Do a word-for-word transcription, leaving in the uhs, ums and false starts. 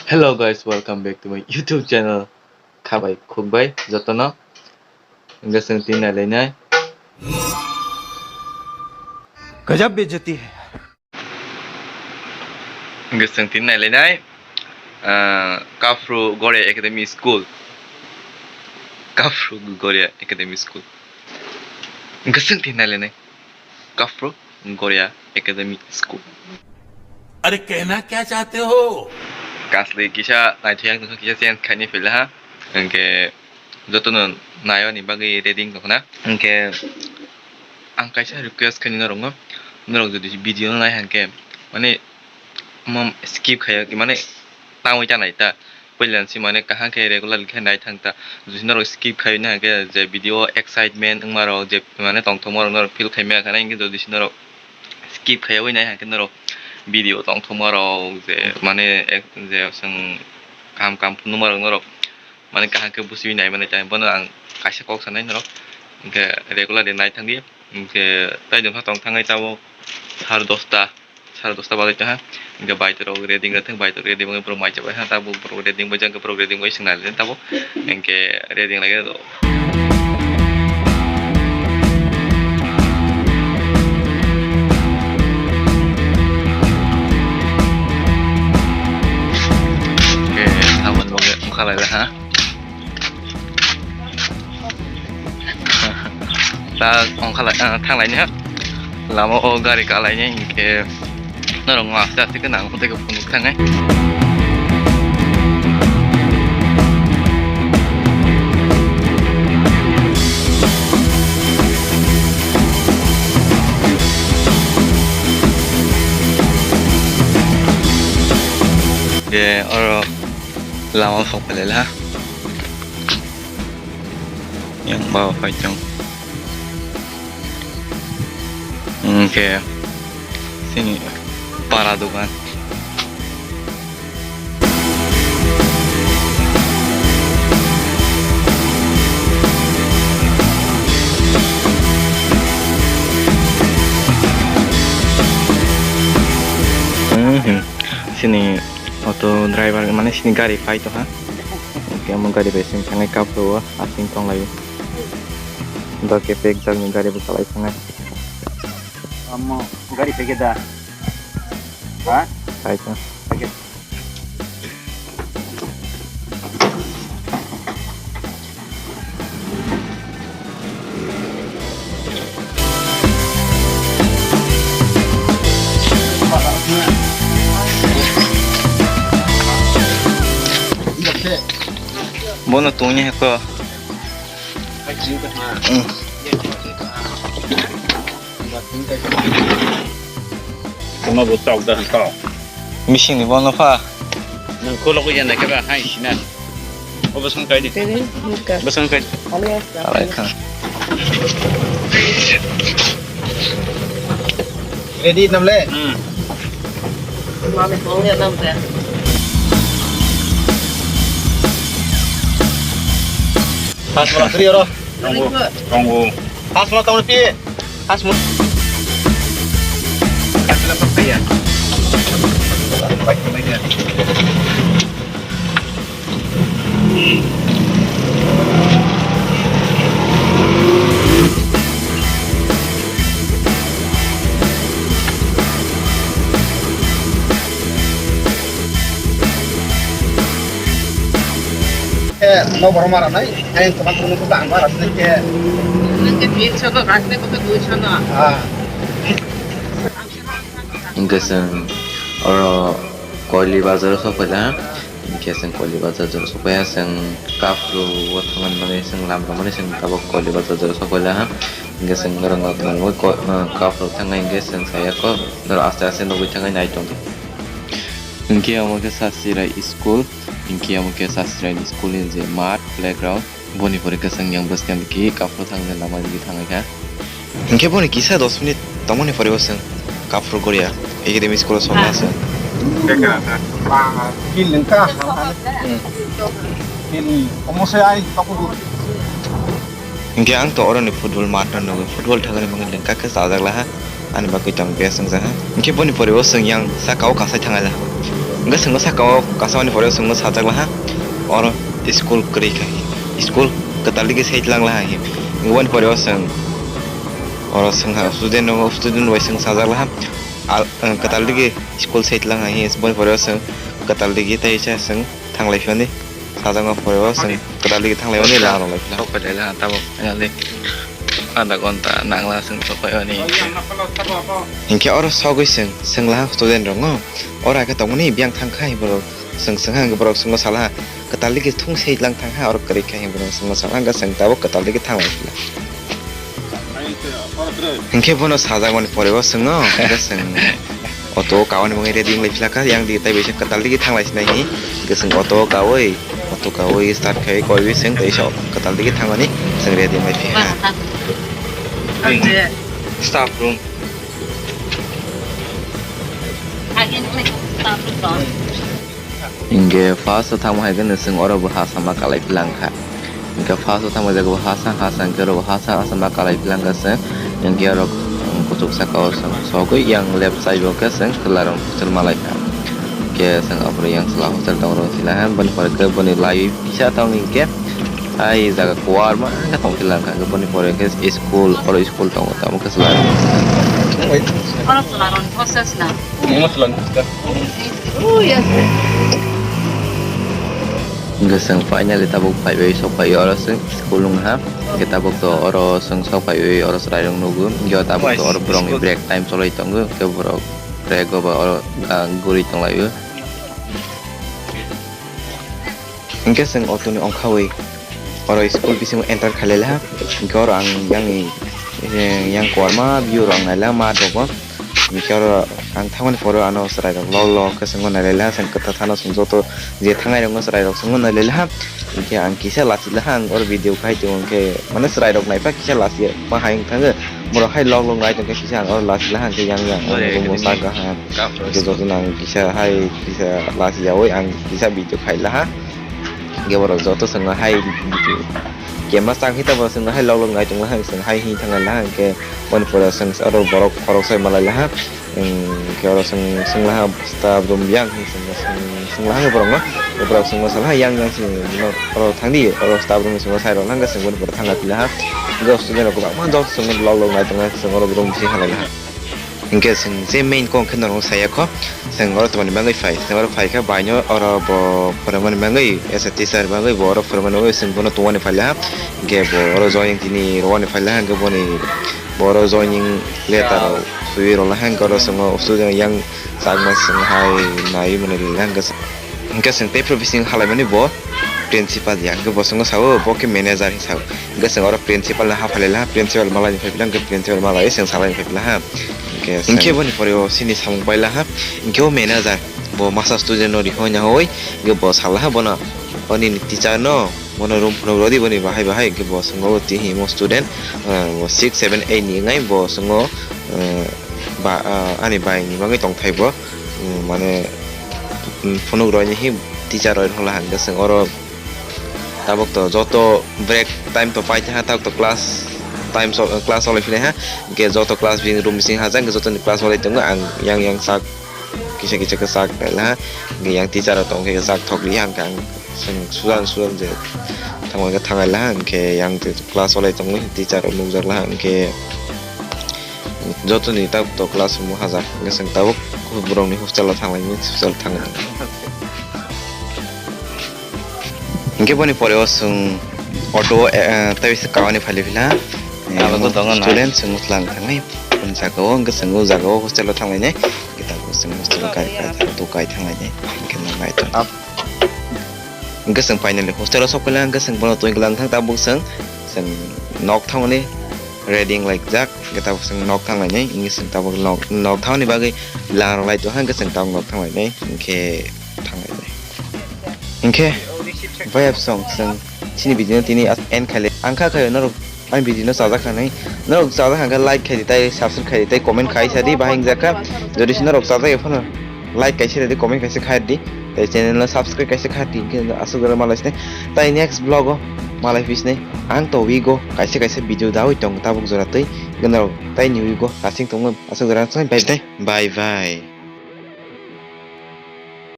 Hello guys, welcome back to my YouTube channel. Khabai khukbai jotono. Hwnkhe chwng tini nailainai. Gajab bejati hai. Hwnkhe chwng tini nailainai, ah, Kafru Goria Academy School. Kafru Goria Academy School. Hwnkhe chwng tini nailainai. Kafru Goria Academy School. Are kehna kya chahte ho? Kasli kisa naithok kisa change khaini phila ha. Hwnkhe jotono nayo ni bagwi ready wngkha na. Hwnkhe ang kaisa request khaini norokno. Norok jodi video no nai hwnkhe mane mom skip khaiya mane tangwi ta nai ta. Puila si mane kaham khe regular khe nai thang ta. Jodi norok skip khai na hwnkhe je video excitement wngma rok je mane tongthokma rok norok feel khai maya khana hwnkhe jodi si norok skip khaiwi nai hwnkhe norok video tongthokma rok je mane ek-, je chwng kaham kaham phunukma rok norok mane kaham khe busiwi nai mani tai bono ang kaisa kok sanai norok hwnkhe regular de nai thang di hwnkhe tai jongkha tong thangwi tabuk sar dosta. Sar dosta bazai tongha. Hwnkhe bike rok ready wngya thang, bike rok ready wngwi borok mai chabai ha, tabuk borok ready wngbai jang borok ready wngbai swngnai le tabuk. Hwnkhe ready wnglaikhe do. Hwnkhe tabuk wngkha lai ha. Ta ongkha lai, ah, thang laini ha. Lama o gari ka laini hinkhe norok no aste aste khe nang tei phunuk thangnai. Ge oro lama o sok phailai ha. Yang baba phai tong. Hwnkhe chini para dogan. Chini auto driver mane chini gari phai tongha. Hwnkhe omo gari bai chwng thangwi kapro o aswk tonglaio. Bo khe pekjak ni gari bo kwlai thangnai. Omo gari peke da. Ha? Phai tong. Peke. Bono tongni heko. Mm. Bono bo tok da to. Mising ni bono pha. Nang khulok ya na keba hai sina. O bosong kai di. Tede, muka. Bosong kai. Alai kha. Ready namle? Hmm. Mami tong ya nam te. Pas bola free oro. Tongo, tongo. Pas bola tong pi. Asmo. Eh, no borok mara nai, ayang toma kuno kuta ang mara sinai ke. Nang ke tin so no, gas ne ko dui so no. Ah. Hwnkhe chwng oro Koili bazar o sokphaikha, hwnkhe chwng Koili bazar o sokphaikha, chwng Kafru o thangmani bagwi chwng lam rwmani chwng tabuk Koili bazar o sokphaikha, hwnkhe chwng norok no tongo ko-, ah, Kafru thangnai hwnkhe chwng saya kok norok aste aste nugwi thangwi nai tongdi. Hwnkhe omo khe Sachirai school, hwnkhe omo khe Sachirai ni school ni je math, playground. Boni pore khe chwng yang bwskang digi Kafru thangni lama digi thangwi kha. Hinkhe boni kisa dos minute tongmani pore bo chwng Kafru Goria Academy School o sokna chwng. Field wngkha. Hmm. Field omo se ai tokudu. Hinkhe ang to oroni football math no nugwi football thangani mangwi lengkha khe chajak laha. Ani bagwi tong best wngjaha. Hinkhe boni pore o chwng yang saka o kasai thangaila. Hwnkhe chwngno saka o kasamani pore o chwngno sajak laha, oro school kwrwi kha hi, school kwtal digi sait lang laha hi. Hwnkhe boni pore o chwng oro chwngha student rok, student bai chwng sajak laha, al-, kwtal digi school sait lang laha hi, boni pore o chwng kwtal digi tei se chwng thanglai phiyoni. Sajak ma pore o chwng kwtal digi thanglai mani lang rok lai phila. Sok phai lai laha tabuk finally. Adha ghonta nangla chwng sok phai mani. Hinkhe oro sogwi chwng, chwng laha student rok no. Oro khe tongmani biyang thang kha borok. Chwng, chwng ha borok chwngno sala ha. Kwtal digi thung sei lang thang ha oro kwrwi kha borok chwngno sala ha chwng tabuk kwtal digi thang lai phila. Hinkhe bono sajak mani pore o chwngno, hinkhe chwng auto o kaui mani ready wng lai phila kha, yang digi tei bai se kwtal digi thang lai sinai hi, hinkhe chwng auto o kaui, auto kaui start khai koi wi chwng tei sok kwtal digi thang mani chwng ready wng lai phi ha. Staff room. Hinkhe first o thangma hai khe chwng oro bo ha sama kalai phila wng kha. Hinkhe first o thangma jaga bo ha sa, ha sa hinkhe oro bo ha sa, ha sama kalai phila wng kha chwng. Hinkhe oro kuchuk saka o chwng sogwi yang left side o khe chwng chwla rok hostel ma lai kha. Hinkhe chwng aphuru yang chwla hostel tong rw sila ha, boni pore khe boni lai kisa tong hinkhe. Ai jaga kuar ma khe tong phila wng kha, boni pore khe school, oro school tongo, tamo khe chwla. Oro chwla rok ni hostel sina. Oro chwla ni hostel. Ui, yes. Hwnkhe chwng finally tabuk phaiwi sok phaiwi oro chwng school wng ha. Hwnkhe tabuk to oro chwng sok phaiwi oro chwrai rok nugo. Hwnkhe tabuk to oro borok ni break time cholai tongo. Hwnkhe borok break o ba oro, ah, guri tong lai o. Hwnkhe chwng auto ni ongkhawi oro school bisingo enter khailai laha. Hwnkhe oro ang yang ni, eh, yang koarma view rok ang nailaha mat rogo. Hwnkhe oro ang thangmani pore ano chwrai rok lok lok khe chwngno nailai laha, chwng kwthar thano chwng joto je thangnai rokno chwrai rok chwngno nailai laha. Hwnkhe ang kisa lachi laha, ang oro video khai tongo, hwnkhe mane chwrai rok naiphai kisa lachi ma hai wng thango. Borok hai lok lok nai tongkhe kisa ang oro lachi laha, hwnkhe yang yang ang room o chak kaha. Hwnkhe jotono ang kisa hai kisa lachi yaui ang kisa video khai laha. Hwnkhe borok joto chwngno hai video camera chang khe tabok chwngno hai lok lok nai tong laha, chwng hai hini thang laha, hwnkhe boni pore chwng oro borok khoroksa malai laha. Hwnkhe oro chwng swng laha staff room yang hinwi chwng swng laha borokno. Borok chwngno salaha yang yang se oro thangdi, oro staff room ni chwngno sai rwna hwnkhe chwng boni pore thangna phi laha. Hwnkhe student rok kwbangma jok chwngno lok lok nai tongna chwng oro room bisingo halai laha. Hwnkhe chwng je main kok khe norok saya kho, chwng oro tongmani bagwi phai, chwng oro phai khe baino oro bo phwrwngmani bagwi as a teacher bagwi bo oro phwrwngmani bagwi chwng bono tongmani phai laha. Hwnkhe bo oro joining tini rwani phai laha, hwnkhe boni bo oro joining letter rok swiwi rw laha, hwnkhe oro chwng student yang chakma chwng hai naiwi mwnwi rw laha, hwnkhe chwng tei phuru bising halaimani bo principal ya, hwnkhe bo chwngno sao bo khe manager hinwi sao. Hwnkhe chwng oro principal no ha phai lai laha, principal malai ni phai phila, hwnkhe principal malai chwng salai phai phila ha. Hwnkhe chwng, hwnkhe boni pore o chini samung pai laha, hwnkhe o manager bo masa student no rihoi nahoi, hwnkhe bo sa laha bono, o nini teacher no, bono room phunuk rw di, boni bahai bahai, hwnkhe bo chwng o twi himo student, ah, bo six, seven, eight ni wngnai, bo chwng o, ah, ba, ah, ani bai ni bagwi tongthai bo, um, mane, um, phunuk rwini hi teacher rw hola, hwnkhe chwng oro. Tabuk to joto break time to pai tongkha, tabuk to class time so, class cholai phinai ha. Hwnkhe joto class bini room bising hajak, hwnkhe jotoni class cholai tongo, ang yang yang sak kisa kisa khe sak nai laha. Hwnkhe yang teacher rok tong khe sak thok liya, hwnkhe ang chwng sudan sudan je thangwi khe thangai laha, hwnkhe yang class cholai tongwi teacher rok nukjak laha, hwnkhe jotoni tabuk to class room o hajak, hwnkhe chwng tabuk borokni hostel o thanglaini, hostel o thangwi. Hwnkhe boni pore o chwng auto o, eh, tei se kawani phali phila. Eh, abo to tongo na. Student chwng mwslang thangnai boni jaga o, hwnkhe chwng o jaga o hostel o thanglainai. Hwnkhe tabuk chwng hostel o gari kai thang, auto kai thanglainai. Hwnkhe nang nai tong. Hwnkhe chwng finally hostel o sokphaila, hwnkhe chwng bono twi gwlang thang, tabuk chwng, chwng nok thangmani ready wng lai jak, hwnkhe tabuk chwng nok thang lainai, hwnkhe chwng tabuk nok, nok thangmani bagwi lang rw lai tongkha, hwnkhe chwng tabuk nok thang lainai, hwnkhe thang lainai. Hwnkhe, bai absong, chwng chini video no tini as-, end khai lai. Ang kha khayo norok ani video no chajak kha nai. Norok chajak kha khe like khai di, tei subscribe khai di, tei comment khai sa di, bahai wng jak kha. Jodi se norok chajak ya phano like kaisa rw di, comment kaisa khai di, tei channel no subscribe kaisa khai di, hwnkhe aswk jora malai sinai. Tai next vlog o malai phi sinai. Ang to week o kaisa kaisa video dawi tong tabuk jora twi. Hwnkhe norok tai ni week o asing tongmani aswk jora sinai. Bye bye. Bye bye.